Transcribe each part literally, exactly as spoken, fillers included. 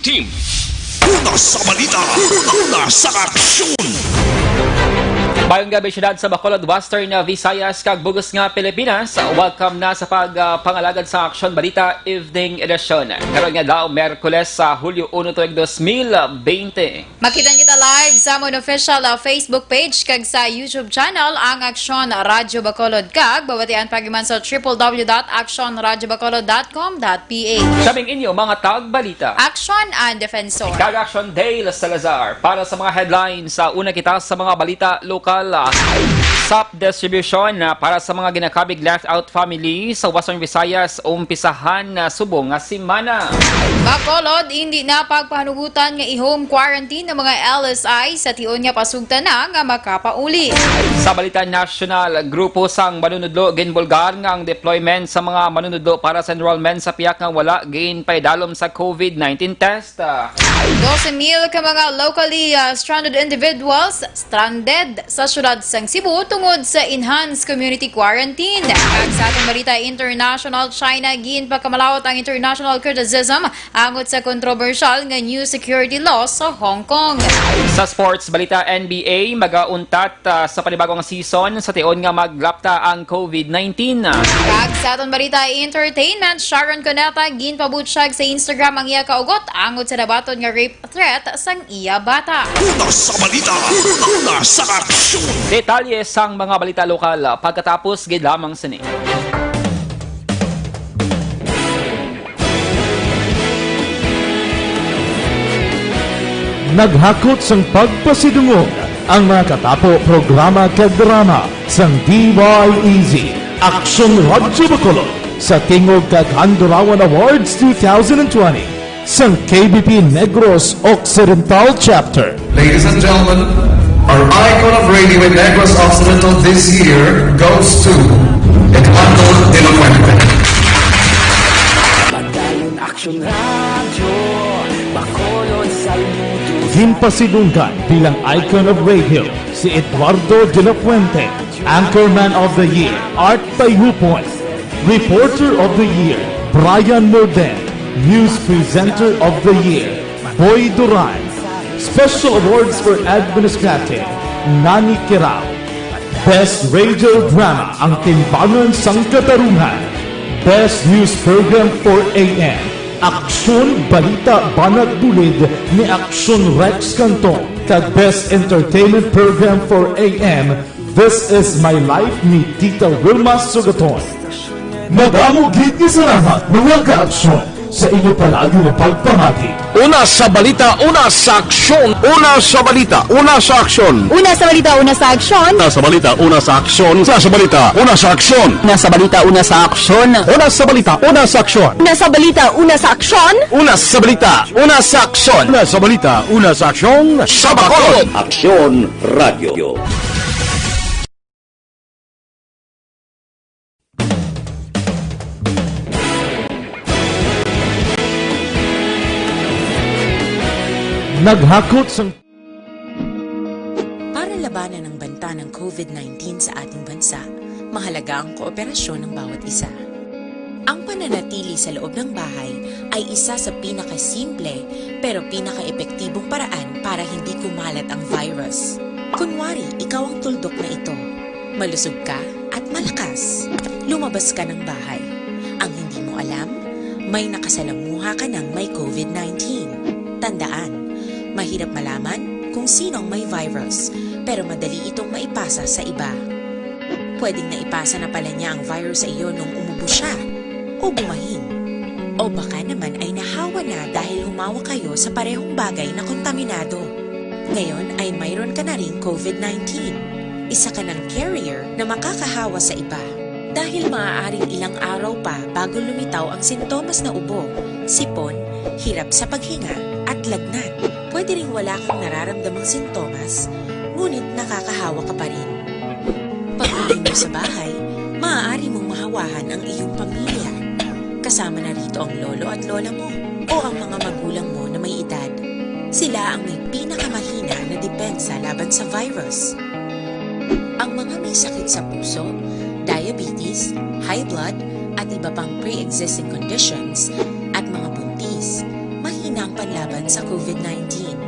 Team. Una sa balita, una sa aksyon. Mayong gabi, syudad sa Bacolod, Western Visayas, kag bug-os nga Pilipinas. Welcome na sa pag, ah, pangalagad sa Aksyon Balita Evening Edition. Karon nga adlaw, Miyerkules sa Hulyo uno tuig dos mil bente. Makita kita live sa amon official, ah, Facebook page kag sa YouTube channel, ang Aksyon Radyo Bacolod, kag mabatian pa man sa triple W dot aksyon radyo bacolod dot com dot P H. Kaming inyo mga tagbalita. Aksyon and Defensor. Kag Aksyon Dale Salazar. Para sa mga headlines, sa una kita sa mga balita lokal, ah, sap distribution, ah, para sa mga ginakabig left out family sa Western Visayas, umpisahan na subong nga semana. Bacolod, hindi na pagpahanugutan nga i-home quarantine ang mga L S I sa tion nga pasugtan na nga makapauli. Sa balita nasyonal, grupo sang manunudlo ginbulgar nga ang deployment sa mga manunudlo para sa enrollment sa pihak nga wala ginpaidalom sa COVID nineteen test. Dose mil ka mga locally, ah, stranded individuals stranded sa siyudad sang Cebu tungod sa enhanced community quarantine. Kag sa atong balita international, China, ginpakamalawot ang international criticism angot sa kontrobersyal nga new security law sa Hong Kong. Sa sports balita, N B A, magauntat, ah, sa panibagong season sa tion nga maglapta ang COVID nineteen. Kag sa aton balita entertainment, Sharon Cuneta ginpabutyag sa Instagram ang iya kaugot angot sa nabaton nga rape threat sang iya bata. Una sa balita, una sa aksyon. Detalye sang mga balita lokal pagkatapos gid lamang sini. Naghakot sang pagpasidungog ang mga katapo programa kag drama sang D Y E Z, Aksyon Radyo Bacolod, sa tingog kag Handurawan Awards two thousand twenty sang K B P Negros Occidental Chapter. Ladies and gentlemen, our icon of radio in Negros Occidental this year goes to Eduardo de la Fuente. Padayon Aksyon Radyo, Bacolod, saludo. Ginpasidunggan bilang icon of radio si Eduardo de la Fuente, Anchorman of the Year, Art Tayhupon, Reporter of the Year, Brian Morden, News Presenter of the Year, Boy Duran, Special Awards for Administrative, Nani Kirao, Best Radio Drama, Ang Timbangan sang Katarungan, Best News Program for A M, Aksyon Balita Banat Bulid ni Aksyon Rex Cantong, kag Best Entertainment Program for A M, This Is My Life ni Tita Wilma Sugaton. Madamo gid nga salamat, mga ka-aksyon, sa inyo palagi nga pagpamati. Una sa balita, una sa aksyon. Una sa balita, una sa aksyon. Una sa balita, una sa aksyon. Una sa balita, una sa aksyon. Una sa balita, una sa aksyon. Una sa balita, una sa aksyon. Una sa balita, una sa aksyon. Una sa balita, una sa aksyon. Una sa balita, una sa aksyon. Una sa balita, una sa aksyon. Sa Bacolod. Aksyon Radyo. Naghakot sang Para labanan ang banta ng COVID nineteen sa ating bansa, mahalaga ang kooperasyon ng bawat isa. Ang pananatili sa loob ng bahay ay isa sa pinakasimple pero pinakaepektibong paraan para hindi kumalat ang virus. Kunwari, ikaw ang tuldok na ito. Malusog ka at malakas. Lumabas ka ng bahay. Ang hindi mo alam, may nakasalamuha ka ng may COVID nineteen. Tandaan, mahirap malaman kung sino ang may virus, pero madali itong maipasa sa iba. Pwedeng naipasa na pala niya ang virus sa iyo nung umubo siya o bumahin. O baka naman ay nahawa na dahil humawak kayo sa parehong bagay na kontaminado. Ngayon ay mayroon ka na ring COVID nineteen. Isa ka ng carrier na makakahawa sa iba. Dahil maaaring ilang araw pa bago lumitaw ang sintomas na ubo, sipon, hirap sa paghinga, at lagnat. Pwede ring wala kang nararamdamang sintomas, ngunit nakakahawa ka pa rin. Pag-uwi mo sa bahay, maaari mong mahawahan ang iyong pamilya. Kasama na rito ang lolo at lola mo o ang mga magulang mo na may edad. Sila ang may pinakamahina na depensa laban sa virus. Ang mga may sakit sa puso, diabetes, high blood, at iba pang pre-existing conditions, at mga buntis, mahina ang panlaban sa COVID nineteen.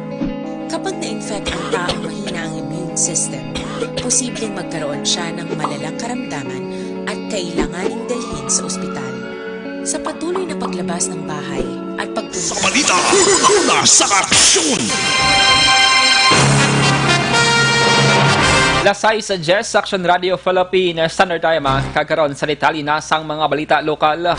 Kapag na-infect ang taong mahina ang immune system, posibleng magkaroon siya ng malalang karamdaman at kailanganing dalhin sa ospital. Sa patuloy na paglabas ng bahay at pagpunta Sa balita, una sa aksyon. Las sais diyes sa Aksyon Radio Philippine Standard Time, ah, kag karon sa detalye na sang mga balita lokal.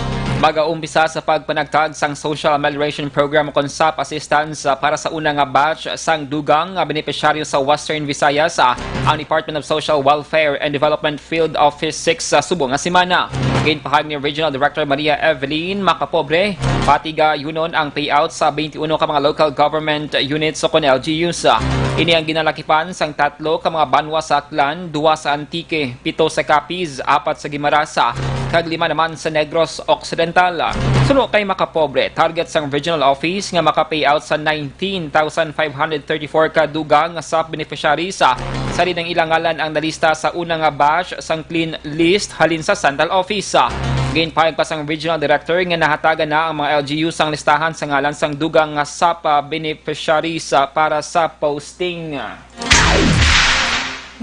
Mag-aumpisa sa pagpanagtag sang Social Amelioration Program o kon SAP assistance, ah, para sa una nga batch sang dugang nga benepisyaryo sa Western Visayas, ah, ang Department of Social Welfare and Development Field Office six sa subong nga semana. Ginpahayag ni Regional Director Maria Evelyn Macapobre, patigayunon ang payout sa twenty-one ka mga local government units o kon L G Us. Ini ang ginalakipan sang tatlo ka mga banwa sa Aklan, duwa sa Antique, pito sa Capiz, apat sa Guimaras, kag lima naman sa Negros Occidental. Suno kay Macapobre, target sang regional office nga maka-payout sa nineteen thousand five hundred thirty-four ka dugang nga SAP beneficiaries, ah, sa diin ang ilang ngalan ang nalista sa una nga batch sang clean list halin sa central office. Ginpahayag pa sang regional director nga nahatagan na ang mga L G U sang listahan sa ngalan sang dugang nga SAP, ah, beneficiaries, ah, para sa posting.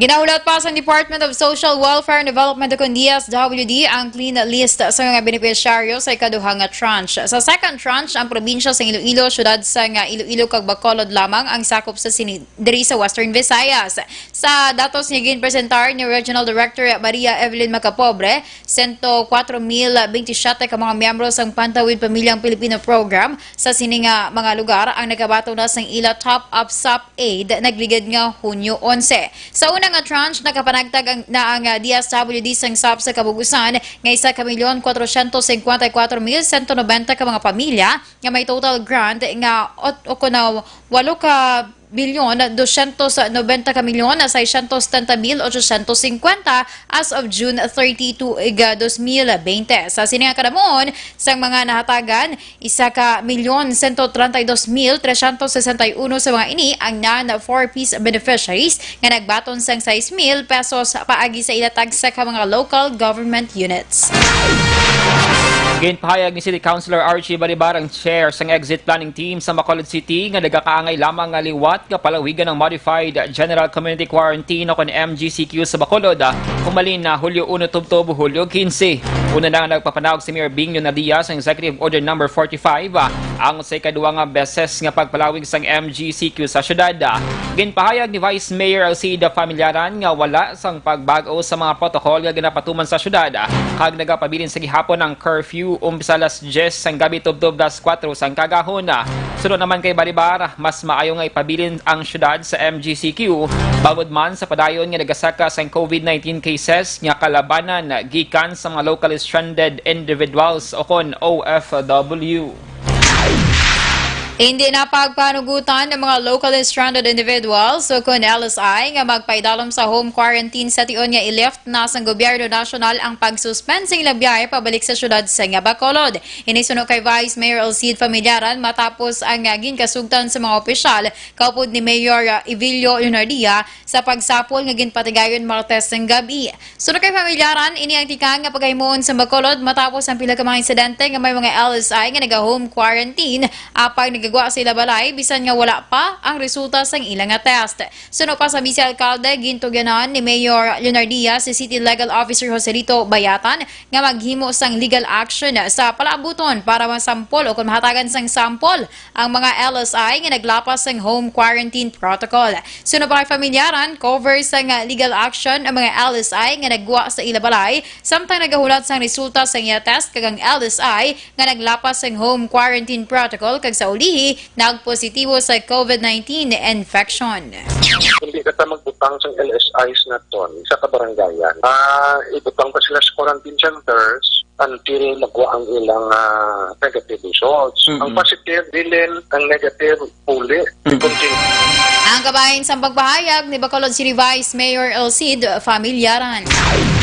Ginahulat pa sa Department of Social Welfare and Development o kon D S W D ang clean list sa mga benepisyaryo sa ikaduha nga tranche. Sa second tranche, ang probinsya sa Iloilo, siyudad sa nga Iloilo kag Bacolod lamang ang sakop sa sini diri sa Western Visayas. Sa datos nga ginpresentar ni Regional Director Maria Evelyn Macapobre, sento kuwatro mil bentisiete ka mga miyembro sang Pantawid Pamilyang Pilipino Program sa sini nga mga lugar ang nagabaton na sang ila top-up SAP aid nagligad nga Hunyo onse. Sa una nga tranche, nakapanagtag ang, na ang, ah, D S W D sang SAP sa kabug-usan nga isa ka milyon kwatrosyentos singkwenta y kuwatro mil sento nobenta ka mga pamilya nga may total grant nga ot-, o kuno walo ka bilyon dosyentos nobenta ka milyon seisyentos setenta mil ochosyentos singkwenta as of June thirty, tuig, ah, dos mil bente. Sa sini nga kadamon sang mga nahatagan, isa ka milyon sento treinta y dos mil trescientos sesenta y uno sa mga ini ang non-four Ps beneficiaries nga nagbaton sang sais mil pesos paagi sa ila tagsa ka mga local government units. Ginpahayag ni City Councilor Archie Balibar, ang chair sang exit planning team sa Bacolod City, nga nagakaangay lamang nga liwat nga palawigan ang Modified General Community Quarantine o kon M G C Q sa Bacolod, ah, humalin na Hulyo uno tubtob Hulyo quince. Una na nga nagpapanaog si Mayor Bing Leonadia sa Executive Order Number forty-five, ah, ang sa ikaduha nga beses nga pagpalawig sang M G C Q sa syudad. Ginpahayag ni Vice Mayor Alcida Familiaran nga wala sang pagbag-o sa mga protocol nga ginapatuman sa syudad, kag nagapabilin sa gihapon ang curfew umpisa alas diyes sang gabi tubtob alas kuwatro sang kaagahon. Suno naman kay Balibar, mas maayo nga ipabilin ang syudad sa M G C Q, bangod man sa padayon nga nagasaka sang COVID nineteen cases nga kalabanan gikan sa mga locally stranded individuals o kon O F W. Hindi na pagpanugutan ng mga locally stranded individuals o kon L S I nga magpaidalom sa home quarantine sa tion nga i-lift na sang gobyerno nasyonal ang pagsuspend sa ilang biyahe pabalik sa syudad sa nga Bacolod. Ini suno kay Vice Mayor Alcide Familiaran matapos ang, ah, ginkasugtan sa mga opisyal kaupod ni Mayor, ah, Evilio Leonardia sa pagsapol nga ginpatigayon Martes sang gab-i. Suno kay Familiaran, ini ang tikang nga pagahimuon sa Bacolod matapos ang pila ka mga insidente nga may mga L S I nga naga-home quarantine apang nagagwa sa ila balay bisan nga wala pa ang resulta sang ila nga test. Suno pa sa Vice Alcalde, gintugyanan ni Mayor Leonardia si City Legal Officer Joselito Bayatan nga maghimo sang legal action sa palaabuton para masampol o kon mahatagan sang sample ang mga L S I nga naglapas sang home quarantine protocol. Suno pa kay Familiaran, cover sang legal action ang mga L S I nga nagwa sa ila balay samtang nagahulat sang resulta sang iya test kag ang L S I nga naglapas sang home quarantine protocol kag sa ulihi nagpositibo sa COVID nineteen infection. Hindi ka ta magbutang sang L S Is naton sa kabarangayan. Ah, ibutang pa sila sa quarantine centers until magwa ang ilang, ah, negative results. Mm-mm. Ang positive, bilin, ang negative, uli. Mm-mm. Continue. Ang kabahin sang pagpahayag ni Bacolod City Vice Mayor Alcide Familiaran.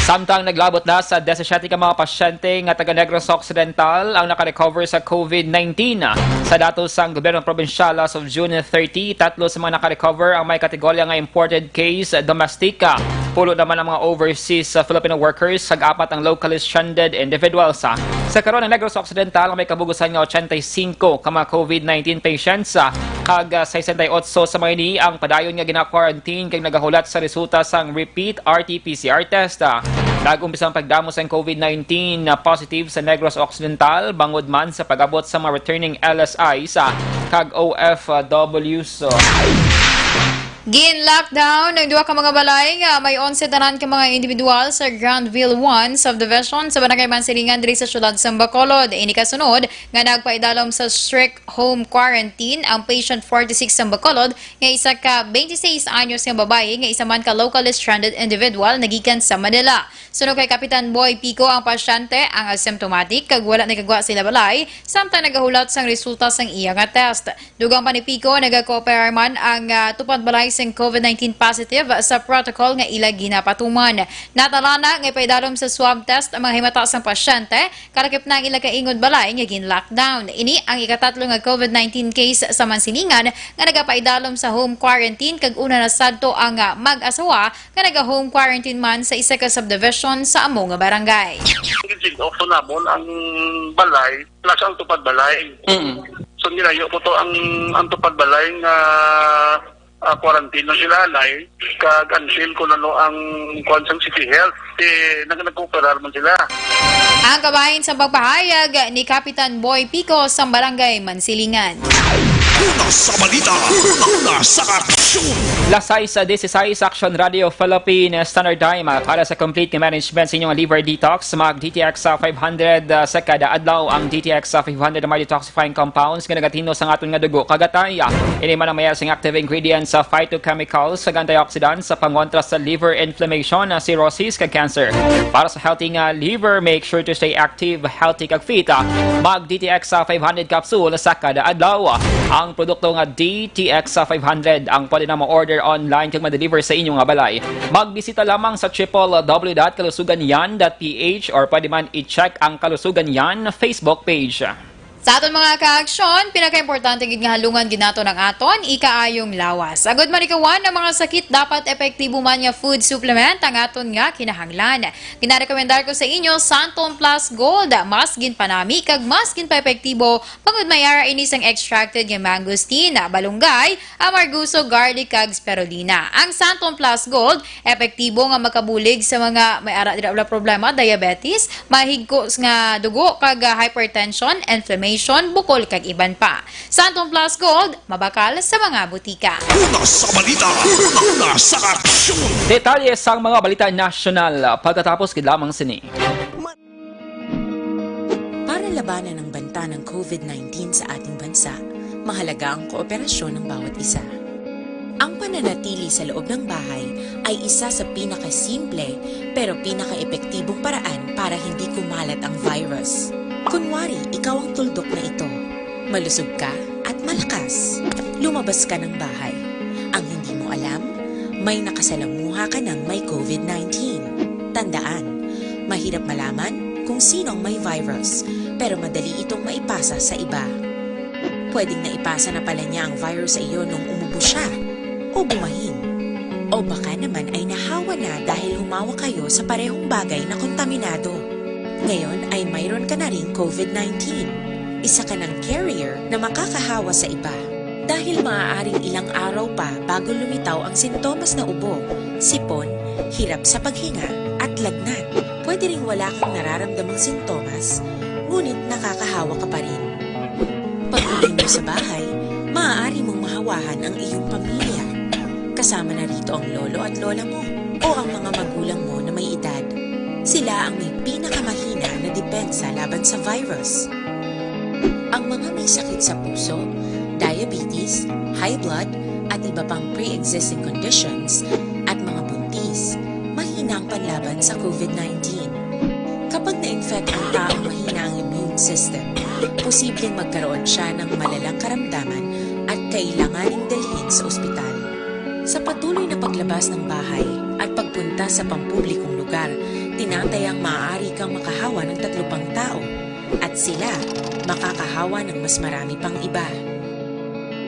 Samtang naglabot na sa disisiete ka mga pasyente nga taga Negros Occidental ang nakarecover sa COVID nineteen. Sa datos sang gobyerno probinsyal, as of June thirty, tatlo sa mga nakarecover ang may kategorya nga imported case domestica. Pulo naman ang mga overseas, ah, Filipino workers, kag apat ang locally stranded individuals, ah. Sa karon, ang Negros Occidental may kabugusan nga ochenta y cinco ka mga COVID nineteen patients, ah, kag, ah, sesenta y otso sa mga ini ang padayon nga gina-quarantine kag nagahulat sa resulta sang repeat R T P C R test, ah. Nag-umpisa ang pagdamo sang COVID nineteen na positive sa Negros Occidental, bangod man sa pag-abot sa mga returning L S Is, ah, kag O F Ws. Gin-lockdown ang duha ka mga balay nga may onse tanan ka mga individual sa Granville One Subdivision sa Barangay Mansilingan diri sa siyudad sa Bacolod. Ini kasunod nga nagpaidalom sa strict home quarantine ang patient forty-six sa Bacolod nga isa ka twenty-six anyos nga babayi nga isa man ka locally stranded individual nagikan sa Manila. Suno kay Kapitan Boy Pico, ang pasyente ang asymptomatic kag wala nagagwa sila balay samtang nagahulat sang resulta sang iya nga test. Dugang pa ni Pico, nagakooperar man ang, ah, tupad balay sing COVID nineteen positive sa protocol nga ila ginapatuman. Natalana nga ipaidalom sa swab test ang mga himata sang pasyente, kalakip na ang ila kaingon balay nga gin-lockdown. Ini ang ikatatlo nga COVID nineteen case sa Mansilingan nga nagapaidalom sa home quarantine, kag una na sadto ang, ah, mag-asawa nga naga-home quarantine man sa isa ka subdivision sa amo nga barangay. Gin-seal off to namon ang balay plus ang tupad balay. Mm. So, nilayo ko to ang, ang tupad balay nga, ah, quarantine lang sila, anay, kag until kung ano ang kuwan sang City Health, eh, nag-, nagkooperar man sila. Ang kabahin sa pagpahayag ni Kapitan Boy Pico sa Barangay Mansilingan. Una sa balita, una sa aksyon. Las sais dieciséis, Action Radio Philippine Standard Time, ah, para sa complete nga management sa inyong liver detox, mag D T X, ah, five hundred, ah, sa kada adlaw. Ang D T X, ah, five hundred may detoxifying compounds nga nagatinlo sa aton nga dugo kag atay. Ah, ini man ang mayas nga active ingredients sa phytochemicals sa antioxidants sa pangontra sa liver inflammation, ah, cirrhosis kag cancer. Para sa healthy nga liver, make sure to stay active, healthy kag fit. Ah, mag D T X, ah, five hundred capsule sa kada adlaw. Ang produkto nga D T X five hundred ang pwede na ma-order online kag ma-deliver sa inyo nga balay. Magbisita lamang sa triple W dot kalusugan yan dot P H or pwede man i-check ang Kalusugan Yan Facebook page. Sa aton mga kaaksyon, pinakaimportante gid nga halungan gid naton ang aton ikaayong lawas. Agud man ikawan ang mga sakit, dapat epektibo man nga food supplement ang aton nga kinahanglan. Ginarekomendar ko sa inyo, Santon Plus Gold. Mas ginpanami kag mas ginpaepektibo bangod may ara ini sang extracted nga mangosteen, balunggay, amargoso, garlic, kag spirulina. Ang Santon Plus Gold, epektibo nga makabulig sa mga may ara dira wala problema, diabetes, mahigko nga dugo, kag, ah, hypertension, inflammation, bukol, kag iban pa. Santon Plus Gold, mabakal sa mga butika. Una sa balita, una sa aksyon. Detalye sang mga balita nasyonal pagkatapos gid lamang sini. Para labanan ang banta ng COVID nineteen sa ating bansa, mahalaga ang kooperasyon ng bawat isa. Ang pananatili sa loob ng bahay ay isa sa pinakasimple pero pinakaepektibong paraan para hindi kumalat ang virus. Kunwari, ikaw ang tuldok na ito. Malusog ka at malakas. Lumabas ka ng bahay. Ang hindi mo alam, may nakasalamuha ka ng may COVID nineteen. Tandaan, mahirap malaman kung sino ang may virus, pero madali itong maipasa sa iba. Pwedeng naipasa na pala niya ang virus sa iyo nung umubo siya o bumahin. O baka naman ay nahawa na dahil humawak kayo sa parehong bagay na kontaminado. Ngayon ay mayroon ka na ring COVID nineteen. Isa ka ng carrier na makakahawa sa iba. Dahil maaaring ilang araw pa bago lumitaw ang sintomas na ubo, sipon, hirap sa paghinga, at lagnat. Pwede ring wala kang nararamdamang sintomas, ngunit nakakahawa ka pa rin. Pag-uwi mo sa bahay, maaari mong mahawahan ang iyong pamilya. Kasama na rito ang lolo at lola mo o ang mga magulang mo na may edad. Sila ang may pinakamahina na depensa laban sa virus. Ang mga may sakit sa puso, diabetes, high blood, at iba pang pre-existing conditions, at mga buntis, mahina ang panlaban sa COVID nineteen. Kapag na-infect ang taong mahina ang immune system, posibleng magkaroon siya ng malalang karamdaman at kailanganing dalhin sa ospital. Sa patuloy na paglabas ng bahay at pagpunta sa pampublikong lugar, tinatayang maaari kang makahawa ng tatlo pang tao at sila makakahawa ng mas marami pang iba.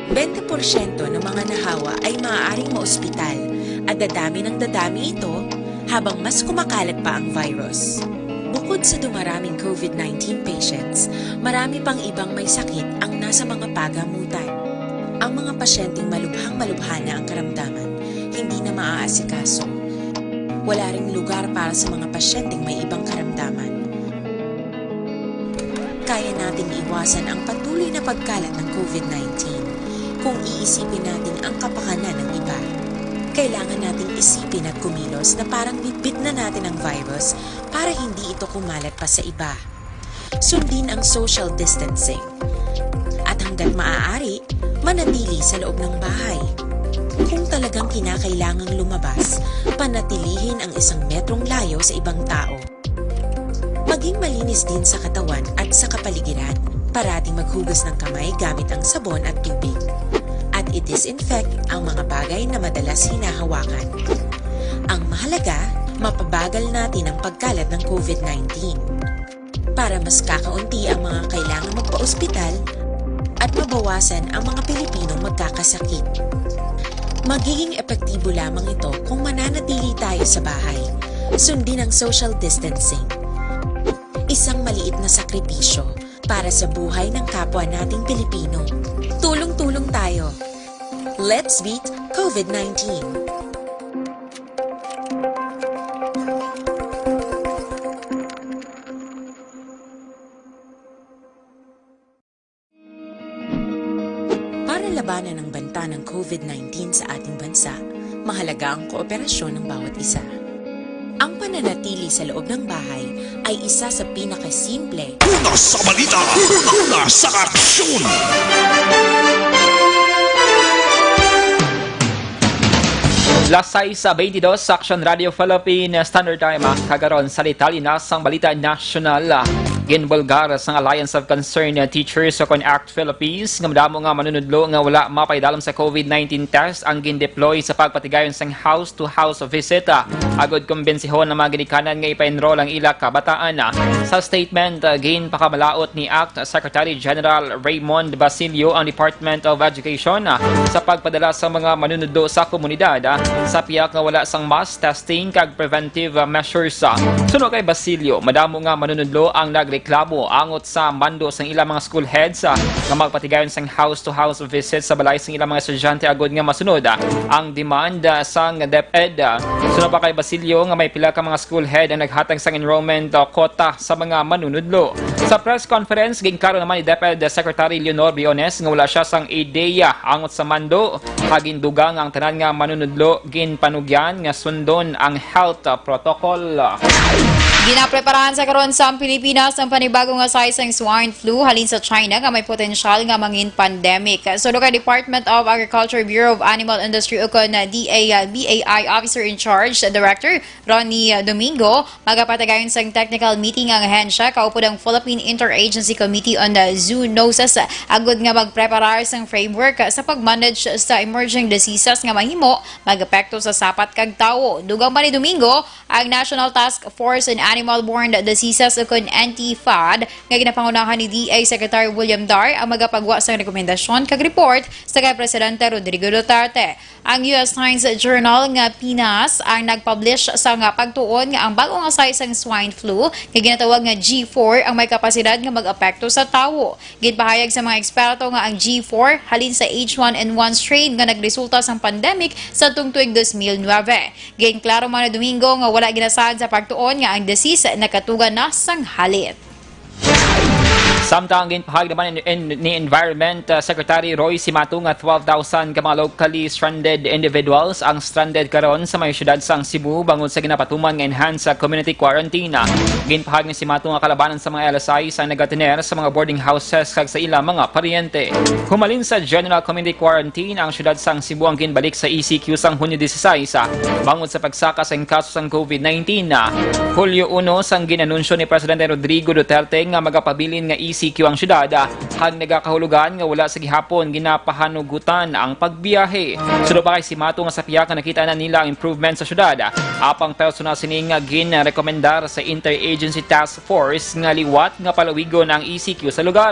Bente porsyento ng mga nahawa ay maaaring maospital at dadami ng dadami ito habang mas kumakalat pa ang virus. Bukod sa dumaraming COVID nineteen patients, marami pang ibang may sakit ang nasa mga pagamutan. Ang mga pasyenteng malubhang-malubha na ang karamdaman, hindi na maaasikaso. Wala ring lugar para sa mga pasyenteng may ibang karamdaman. Kaya nating iwasan ang patuloy na pagkalat ng COVID nineteen kung iisipin natin ang kapakanan ng iba. Kailangan nating isipin at kumilos na parang bitbit na natin ang virus para hindi ito kumalat pa sa iba. Sundin ang social distancing. At hanggat maaari, manatili sa loob ng bahay. Kung talagang kinakailangang lumabas, panatilihin ang isang metrong layo sa ibang tao. Maging malinis din sa katawan at sa kapaligiran. Parating maghugas ng kamay gamit ang sabon at tubig. At i-disinfect ang mga bagay na madalas hinahawakan. Ang mahalaga, mapabagal natin ang pagkalat ng COVID nineteen. Para mas kakaunti ang mga kailangang magpa-ospital at mabawasan ang mga Pilipinong magkakasakit. Magiging epektibo lamang ito kung mananatili tayo sa bahay. Sundin ang social distancing. Isang maliit na sakripisyo para sa buhay ng kapwa nating Pilipino. Tulong-tulong tayo. Let's beat COVID nineteen. Para labanan ang banta ng COVID nineteen sa ating bansa, mahalaga ang kooperasyon ng bawat isa. Ang pananatili sa loob ng bahay ay isa sa pinakasimple Una sa balita, una sa aksyon. Las sais beintidos sa Aksyon Radio Philippine Standard Time, ah, kagaron sa detalye na sang balita nasyonal. Ah, ginbulgar sang Alliance of Concerned Teachers o kon ACT Philippines nga madamo nga manunudlo nga wala mapaidalom sa COVID nineteen test ang gindeploy sa pagpatigayon sang house-to-house visit, ah, agud kumbensihon ang mga ginikanan nga ipa-enroll ang ila kabataan. Sa statement, ah, ginpakamalaot ni ACT Secretary General Raymond Basilio ang Department of Education, ah, sa pagpadala sa mga manunudlo sa komunidad, ah, sa pihak nga wala sang mass testing kag preventive, ah, measures. Ah, suno kay Basilio, madamo nga manunudlo ang nagreklamo angot sa mando sang ilang mga school heads, ah, nga magpatigayon sang house-to-house visit sa balay sang ilang mga estudyante agud nga masunod, ah, ang demand, ah, sang DepEd. Ah, suno pa kay Basilio nga may pila ka mga school head ang naghatag sang enrollment, ah, quota sa mga manunudlo. Sa press conference, ginklaro naman ni DepEd Secretary Leonor Briones nga wala siya sang ideya angot sa mando, kag gindugang nga ang tanan nga manunudlo ginpanugyan nga sundon ang health protocol. Ginapreparahan sa karon sa Pilipinas ang panibago nga sais sang swine flu halin sa China nga may potensyal nga mangin pandemic. Suno kay Department of Agriculture, Bureau of Animal Industry ukon D A B A I Officer in Charge, Director Ronnie Domingo, magapatigayon sang technical meeting ang ahensya kaupod ang Philippine Interagency Committee on Zoonosis agud nga magpreparar sang framework sa pag-manage sa emerging diseases nga mahimo mag-epekto sa sapat kag tawo. Dugang pa ni Domingo, ang National Task Force on Animal-Borne Diseases ukon NTFAD nga ginapangunahan ni D A Secretary William Dar ang magapagwa sang rekomendasyon kag report sa kay Presidente Rodrigo Duterte. Ang U S Science Journal nga PNAS ang nag-publish sa nga pagtuon nga ang bag-o nga sais sang swine flu nga ginatawag nga G four ang may kapasidad nga mag-apekto sa tawo. Ginpahayag sa mga eksperto nga ang G four halin sa H one N one strain nga nagresulta sang pandemic sa tuig dos mil nuebe. Ginklaro man ni Domingo nga wala ginasaad sa pagtuon nga ang disease nakatugan na sang halit. Samtang ginpahayag naman in, in, ni Environment, uh, Secretary Roy Cimatu nga twelve thousand ka mga locally stranded individuals ang stranded karon sa may siyudad sang Cebu bangod sa ginapatuman nga enhanced, uh, community quarantine. Ginpahayag ni Cimatu nga kalabanan sa mga L S Is ang nagatener sa mga boarding houses kag sa ilang mga paryente. Humalin sa general community quarantine ang siyudad sang Cebu ang ginbalik sa E C Q sang Hunyo disisais, ah, bangod sa pagsaka sang kaso sang COVID nineteen. Ah, Hulyo uno sang gin-anunsyo ni Presidente Rodrigo Duterte nga magapabilin nga E C Q ang siyudad, ah, ang nagakahulugan nga wala sa gihapon ginapahanugutan ang pagbiyahe. Suno pa kay Cimatu nga sa pihak nga nakita na nila ang improvement sa siyudad, ah, apang personal sini nga ginrekomendar sa Interagency Task Force nga liwat nga palawigon ang E C Q sa lugar.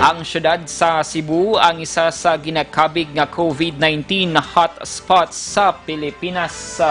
Ang siyudad sa Cebu ang isa sa ginakabig nga COVID nineteen hotspot sa Pilipinas.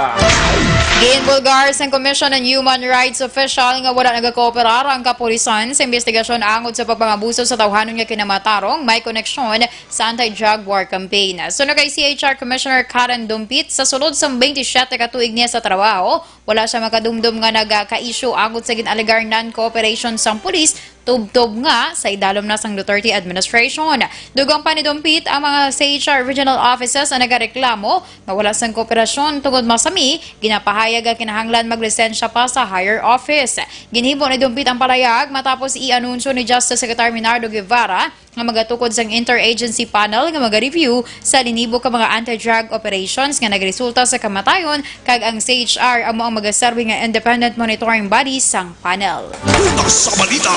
Ginbulgar sang Commission on Human Rights official nga wala nagakooperar ang kapulisan sa investigasyon angod sa pagpangabuso sa tawhanon nga kinamatarong may koneksyon sa anti-drug war campaign. Suno kay C H R Commissioner Karen Dumpit, sa sulod sang twenty-seven ka tuig niya sa trabaho, wala siya makadumdom nga nagaka-issue angod sa gin-alegar non-cooperation sang pulis tubtob nga sa idalom na sang Duterte administration. Dugang pa ni Dumpit, ang mga C H R regional offices ang nagareklamo nga wala sang kooperasyon tungod masami ginapahayag nga kinahanglan maglisensya pa sa higher office. Ginhimo ni Dumpit ang palayag matapos i-anunsyo ni Justice Secretary Menardo Guevara nga magatukod sang interagency panel nga maga-review sa linibo ka mga anti-drug operations nga nagresulta sa kamatayon, kag ang C H R amo ang magaserbi nga independent monitoring body sang panel. Una sa balita,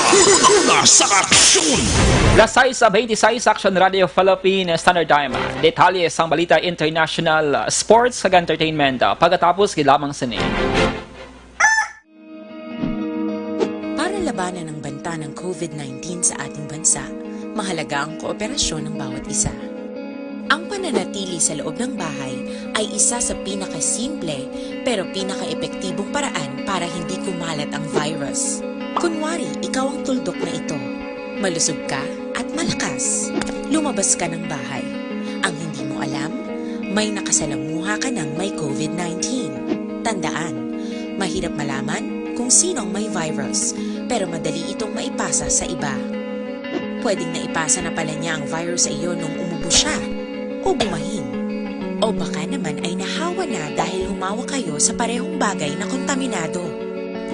una sa aksyon. Las sais beintiseis, Action Radio Philippine Standard Time. Detalye sang balita international, sports, kag entertainment pagkatapos gid lamang sini. Para labanan ang banta ng COVID nineteen sa ating bansa, mahalaga ang kooperasyon ng bawat isa. Ang pananatili sa loob ng bahay ay isa sa pinakasimple pero pinakaepektibong paraan para hindi kumalat ang virus. Kunwari, ikaw ang tuldok na ito. Malusog ka at malakas. Lumabas ka ng bahay. Ang hindi mo alam, may nakasalamuha ka ng may COVID nineteen. Tandaan, mahirap malaman kung sino ang may virus, pero madali itong maipasa sa iba. Pwedeng naipasa na pala niya ang virus sa iyo nung umubo siya o bumahin. O baka naman ay nahawa na dahil humawa kayo sa parehong bagay na kontaminado.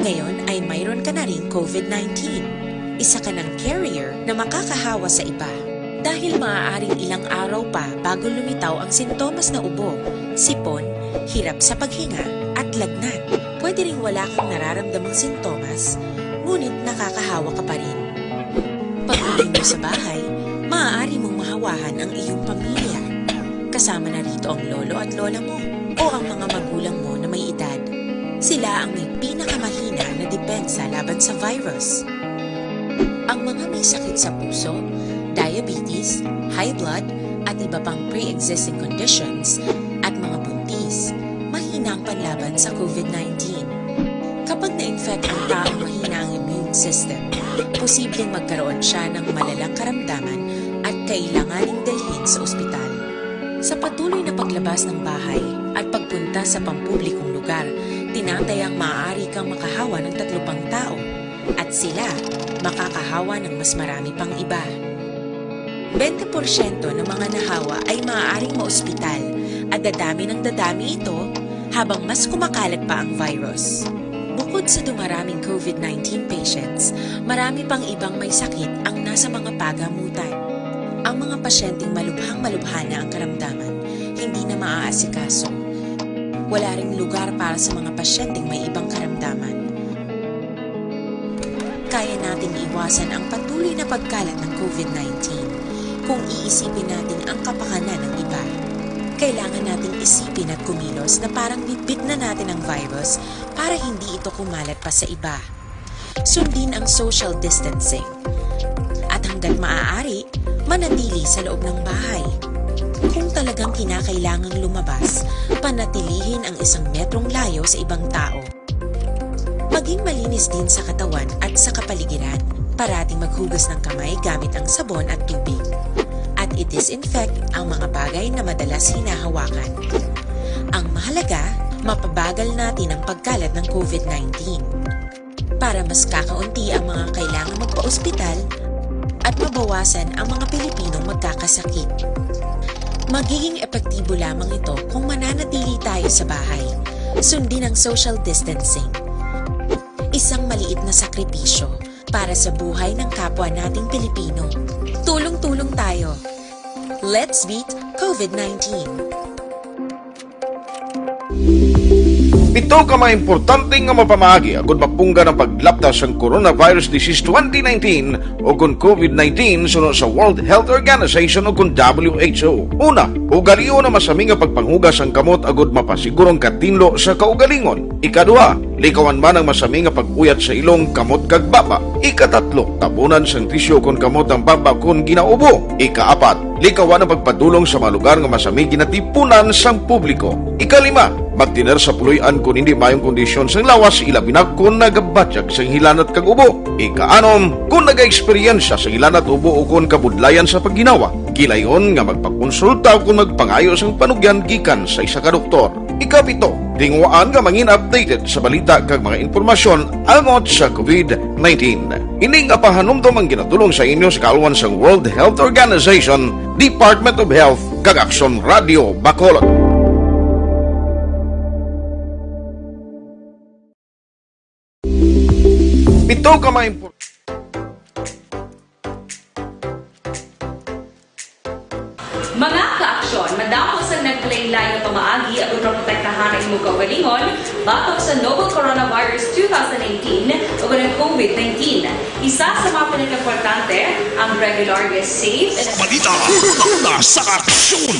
Ngayon ay mayroon ka na ring COVID nineteen. Isa ka ng carrier na makakahawa sa iba. Dahil maaaring ilang araw pa bago lumitaw ang sintomas na ubo, sipon, hirap sa paghinga, at lagnat. Pwede ring wala kang nararamdamang sintomas, ngunit nakakahawa ka pa rin. Pag-uwi mo sa bahay, maaari mong mahawahan ang iyong pamilya. Kasama na rito ang lolo at lola mo o ang mga magulang mo na may edad. Sila ang may pinakamahina na depensa laban sa virus. Ang mga may sakit sa puso, diabetes, high blood, at iba pang pre-existing conditions, at mga buntis, mahina ang panlaban sa COVID nineteen. Kapag na-infect ang taong mahina ang immune system, posibleng magkaroon siya ng malalang karamdaman at kailanganing dalhin sa ospital. Sa patuloy na paglabas ng bahay at pagpunta sa pampublikong lugar, tinatayang maaari kang makahawa ng tatlo pang tao, at sila makakahawa ng mas marami pang iba. Twenty porsyento ng mga nahawa ay maaaring maospital at dadami ng dadami ito habang mas kumakalat pa ang virus. Bukod sa dumaraming COVID nineteen patients, marami pang ibang may sakit ang nasa mga pagamutan. Ang mga pasyenteng malubhang malubha na ang karamdaman, hindi na maaasikaso. Wala ring lugar para sa mga pasyenteng may ibang karamdaman. Kaya nating iwasan ang patuloy na pagkalat ng COVID nineteen kung iisipin natin ang kapakanan ng iba. Kailangan nating isipin at kumilos na parang bitbit na natin ang virus para hindi ito kumalat pa sa iba. Sundin ang social distancing. At hanggat maaari, manatili sa loob ng bahay. Kung talagang kinakailangang lumabas, panatilihin ang isang metrong layo sa ibang tao. Maging malinis din sa katawan at sa kapaligiran. Parating maghugas ng kamay gamit ang sabon at tubig. At i-disinfect ang mga bagay na madalas hinahawakan. Ang mahalaga, mapabagal natin ang pagkalat ng COVID nineteen. Para mas kakaunti ang mga kailangang magpa-ospital at mabawasan ang mga Pilipinong magkakasakit. Magiging epektibo lamang ito kung mananatili tayo sa bahay. Sundin ang social distancing. Isang maliit na sakripisyo para sa buhay ng kapwa nating Pilipino. Tulong-tulong tayo. Let's beat COVID nineteen. Pito ka mga importante nga mapamaagi agud mapunggan ang paglapta sang coronavirus disease twenty nineteen o kon COVID nineteen suno sa World Health Organization o kon W H O. Una, ugalion ang masami nga pagpanghugas sang kamot agud mapasiguro ang katinlo sa kaugalingon. Ikaduha, Likawan man ang masami nga pag-uyat sa ilong, kamot, kag baba. Ikatatlo, tabunan sang tisyu kon kamot ang baba kon ginaubo. Ikaapat, likawan ang pagpadulong sa mga lugar nga masami ginatipunan sang publiko. Ikalima, magtener sa puloy-an kon hindi maayong kondisyon sang lawas, ilabi na kon nagabatyag sang hilanat kag ubo. Ikaanom, kon nagaeksperyensya sang hilanat, ubo, o kon kabudlayan sa pagginawa, gilayon nga magpakonsulta o kon magpangayo sang panugyan gikan sa isa ka doktor. Ikapito, tinguhaan nga mangin updated sa balita kag mga impormasyon angot sa covid nineteen. Ini nga pahanumdom ang ginatulong sa inyo sa kaalwan sang World Health Organization, Department of Health, kag Aksyon Radio Bacolod. Pito ka mga impor- Mga ka-aksyon, madamo sang nagkalainlain nga pamaagi aron maprotektahan ang imong kaugalingon batok sa novel coronavirus two thousand nineteen o ang covid nineteen. Isa sa mga pinakaimportante, ang regular nga safe and Balita, una sa aksyon.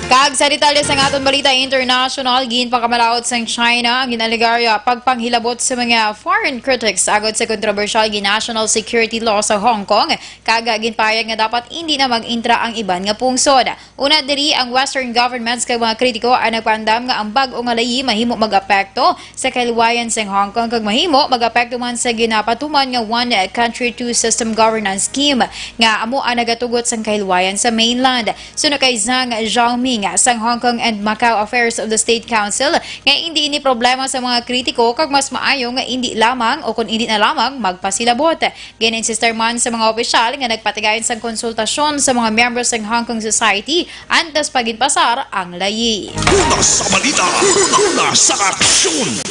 Kag sa detalye sang aton balita international, ginpakamalaut sang China ang ginalegar nga pagpanghilabot sa mga foreign critics agod sa kontrobersyal nga national security law sa Hong Kong, kag ginpahayag nga dapat indi na mag-entra ang iban nga pungsod. Una diri, ang Western governments kag mga kritiko ang nagpaandam nga ang bag-o nga layi mahimo mag-apekto sa kahilwayan sang Hong Kong kag mahimo mag-apekto man sa ginapatuman nga one country, two system governance scheme nga amo ang nagatugot sang kahilwayan sa mainland. Suno kay Zhang Xiaoming sang Hong Kong and Macau Affairs of the State Council nga indi ini problema sa mga kritiko kag mas maayo nga indi lamang o kon indi na lamang magpasilabot. Gin-insistir man sa mga opisyal nga nagpatigayon sang konsultasyon sa mga miyembro sang Hong Kong Society antes pa ginpasar ang layi. Una sa balita, una sa aksyon.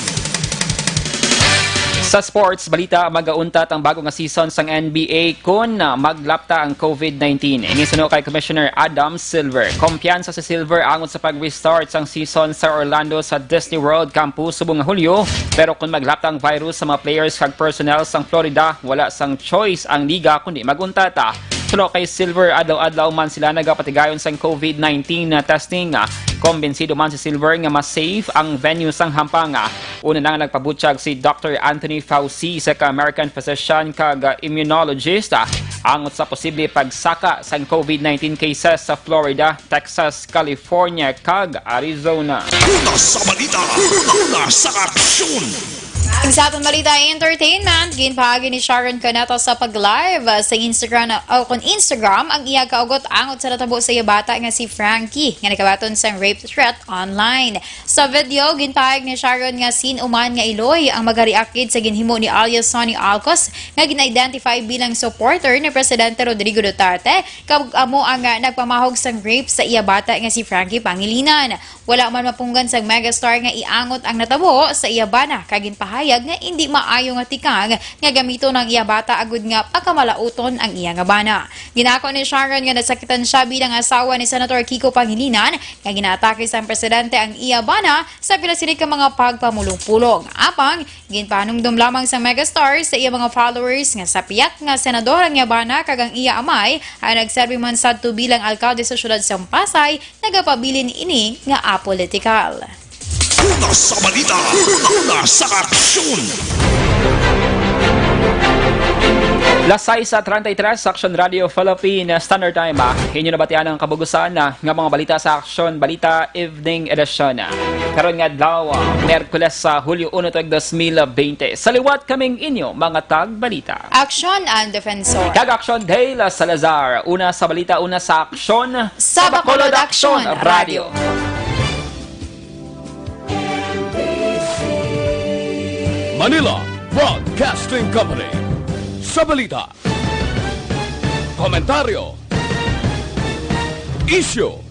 Sa sports balita, magauntat ang bago nga season sang N B A kon maglapta ang covid nineteen. Ini suno kay Commissioner Adam Silver. Kumpiyansa si Silver angot sa pag-restart sang season sa Orlando sa Disney World Campus subong nga Hulyo, pero kon maglapta ang virus sa mga players kag personnel sang Florida, wala sang choice ang liga kundi mag-untata. Suno kay Silver, adlaw-adlaw man sila nagapatigayon sang covid nineteen na testing. Kumbinsido man si Silver nga mas safe ang venue sang Hampanga. Una na nga nagpabutyag si Doctor Anthony Fauci, isa ka American physician kag immunologist, angot sa posible pagsaka sang covid nineteen cases sa Florida, Texas, California, kag Arizona. Una sa balita, una sa aksyon. Sa aton balita entertainment, ginpaagi ni Sharon Cuneta sa pag-live sa Instagram, o kon Instagram, ang iya kaugot angot sa natabo sa iya bata nga si Frankie, nga nakabaton sang rape threat online. Sa video, ginpahayag ni Sharon nga sin-o man nga iloy ang magareact gid sa ginhimo ni alias Sonny Alcos, nga gin-identify bilang supporter ni Presidente Rodrigo Duterte, kag amo ang, ah, nagpamahog sang rape sa iya bata nga si Frankie Pangilinan. Wala man mapunggan sang megastar nga iangot ang natabo sa iya bana, kag ginpahayag nga indi maayo nga tikang nga gamiton ang iya bata agud nga pakamalauton ang iya nga bana. Ginako ni Sharon nga nasakitan siya bilang asawa ni Senator Kiko Pangilinan, nga ginaatake sang presidente ang iya bana sa pila sini ka mga pagpamulong-pulong. Apang, ginpahanumdom lamang sang megastar sa iya mga followers nga sa pihak nga senador ang iya bana kag ang iya amay, ang nagserbi man sadto bilang alkalde sa siyudad sang Pasay, nagapabilin ini nga apolitikal. Una sa balita, una sa aksyon. Las sais treinta y tres, Aksyon Radio Philippine Standard Time, ah. Inyo nabatian ang kabugusan, ah, nga mga balita sa Aksyon Balita Evening Edition. Karon nga adlaw, ah, Miyerkules sa Hulyo uno tuig dos mil bente. Sa liwat kaming inyo mga tagbalita. Aksyon ang Defensor. Kag Aksyon Dale Salazar. Una sa balita, una sa aksyon. Sa Bacolod Aksyon Radio. Manila Broadcasting Company. Sa balita, komentaryo, isyu,